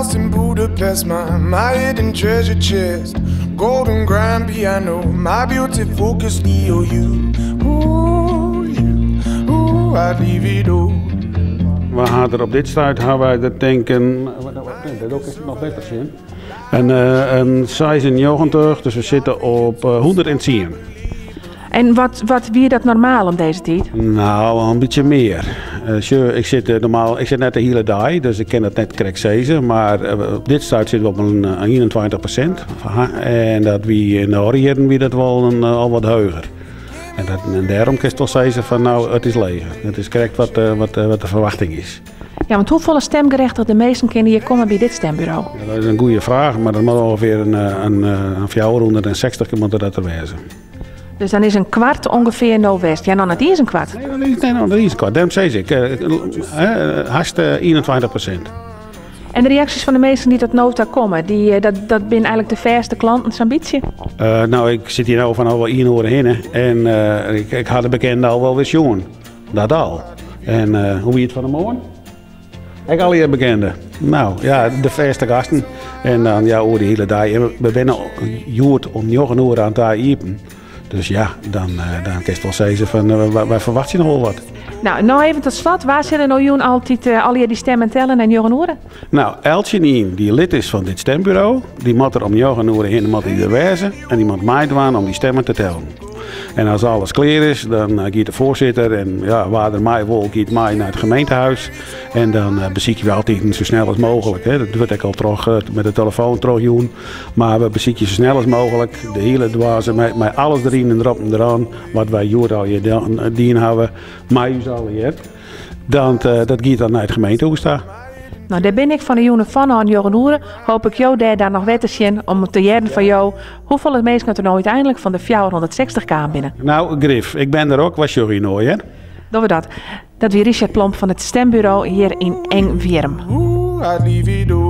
house in Budapest, my hidden treasure chest, golden grand piano, my beauty focus, Leo, you, ooh, you, ooh, I'd leave it all. We ha der op dit stuit ha wy der tinken, dat is noch better sjen. En, in 96, dus we sitte op 110. En wat wie dat normaal om dizze tiid? Nou, in bytsje mear. Sjoch, ik sit normaal, ik sit net de hiele dei, dus ik kin dat net krekt sizze. Mar op dit stuit sitte we op in 21%. En dat wie yn de oare jierren wie dat wol in, al wat heger. En dêrom kinst wol sizze fan nou, it is leger. It is krekt wat de ferwachting is. Ja, want hoefolle stemgerechtigde minsken kinne hjir komme by dit stemburo? Ja, dat is in goede fraach, mar dat moat ûngefear in 460 moat dat der wêze. Dus dan is in kwart ûngefear no west. Ja, noch net iens in kwart. Nee, nee, noch net iens in kwart. Dêrom sis ik, hast 21%. En de reaksjes fan de minsken dy't tot no ta komme, dat binne eigenlik de fêste klanten sa'n bytsje? Nou, ik sit hjir no fan al ien oere hinne en ik ha de bekenden al wol wer sjoen. Dat al. En hoe wie it fan 'e moarn? Ek allegear bekenden. Nou, ja, de fêste gasten. En dan ja, oer de hiele dei. En we binne hjoed om njoggen oere oan ta iepen. Dus ja, dan kinst wol sizze fan wy ferwachtsje noch wol wat. Nou, no even tot slot. Wa sille no jûn altyd allegear dy stemmen tellen en njoggen oere? Nou, eltsenien dy't lid is fan dit stemburo, dy moat der om njoggen oere hinne moat dy der wêze en dy moat meidwaan om dy stemmen te tellen. En as alles klear is, dan giet de foarsitter en ja, wa der mei wol, giet mei nei it gemeentehuis. En dan besykje we altyd sa snel as mooglik. Hè. Dat wurdt ek al troch mei de telefoan trochjûn. Mar we besykje sa snel as mooglik de hiele doaze mei alles deryn en derop en deroan, wat wy hjoed allegear dien hawwe, mei ús allegear. Dan, dat giet dan nei it gemeentehûs ta. Nou, dêr bin ik fan 'e jûn fanôf njoggen oere. Hoop ik jo dêr dan noch wer te sjen om te hearren fan jo hoefolle minsken der no úteinlik fan de 460 kaam binne. Nou, grif, ik bin der ek. Wy sjogge je no, hear. Dogge we dat. Dat wie Richard Plomp fan it stemburo hjir yn Engwierrum. Ooh, I'd leave it all.